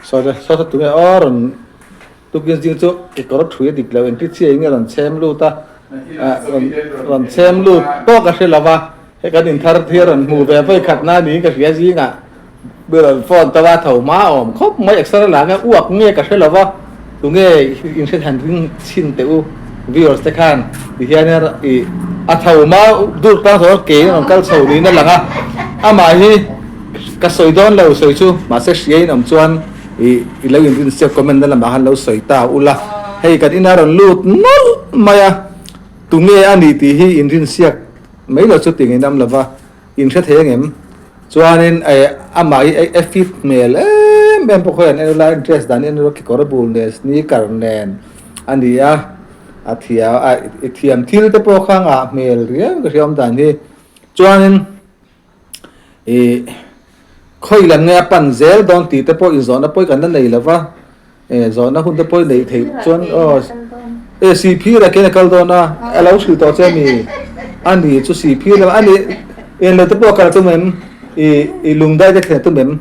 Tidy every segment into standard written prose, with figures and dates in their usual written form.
Saw saw saw tunge aw rawn tukin zing chu kekawr thui a dik lo engti chiah in nge rawn chhem lut a rawn rawn chhem lut pawh ka hre lo va he kan inthar hi a rawn hmu ve vawi khat na niin ka hria zingah mi rawn phone tawh a tho hma a awm khawp mai exer la nge uak nge ka hre lo va tunge inhre han ring chhin teh u viewers te khan tihian ih a tho hma dur tlang tho ke in a rawn kal chho niin a lang a amah hi Ka sawi dawn lo sawi chu mahse hria in awm chuan i i lo in rinsiak comment na lamah khan lo sawi ta ula hei kan ina rawn lut nawlh mai a tunge a ni tih hi in rinsiak mai lo chu tih ngei nam lova in hre thei angem chuanin eh amah hi a fit hmel em em pawh khawi an en ula dress dan en ula kekawr bul nen sneaker nen a ni a a thiam a i thiam thil te pawh kha ngah hmel riau ka hria awm dan hi chuanin. Ih khawi lam nge a pan zel dawn tih te pawh inzawhna pawh kan la nei lo va, eh zawhna hun te pawh i neih theih chuan aw eh sihphir ah khian a kal dawn a, a lo hrilh tawh che a ni, a ni chu sihphir lam a ni eng lo te pawh a kal tum em ih ih lungdai te thlen a tum em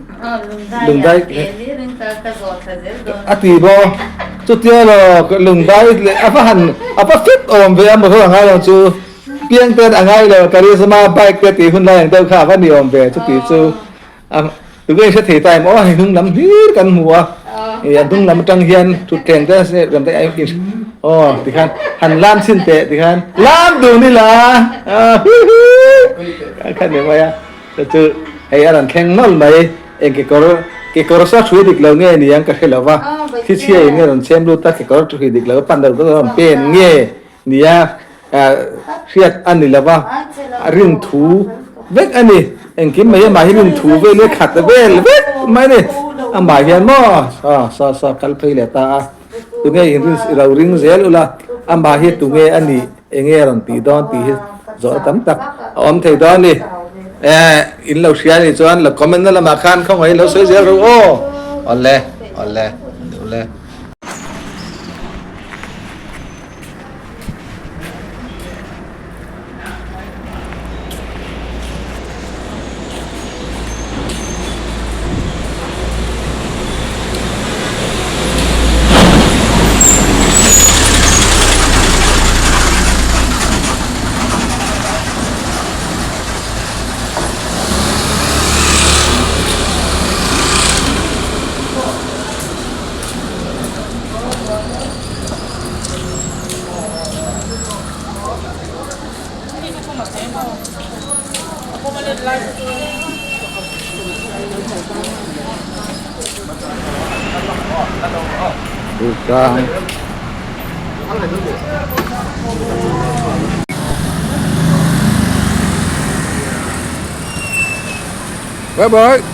lungdai a ti bawk chutia law lungdai leh a va han a va fit awm ve a motor a ngai lo chu. Piang ten a ngai lo, Karizma bike te tih hun lai ang deuh kha a va ni awm ve chuti chu a tunge hre thei ta em aw hei hnung lam hlir kan hmu a ih a hnung lam atang hian thutthleng te ram te aw tikhan han lam chhin teh tikhan lam dun ila a kha ni mai a chu chu hei a rawn thleng nawlh mai eng kekawr kekawr saw a ṭhui dik lo nge ni ang ka hre lo va thichhia in nge rawn chhem lut a kekawr ṭhui dik lo pan deuh rawn pen nge Nia, hriat a ni lova, rin thu vek a ni. Engkim mai amah hi rin thu vel hi khat vel vek mai a ni. Amah hian maw saw saw saw kal phei leh ta a, tunge in rin lo ring zel ula, amah hi tunge a nih, enge a rawn tih dawn tih hi zawhna tam tak a awm thei dawn a ni. In lo hria a nih chuan lo comment na lamah khan khawngaih lo sawi zel rawh u aw. Awle, awle, awle. Durtlang Bye bye.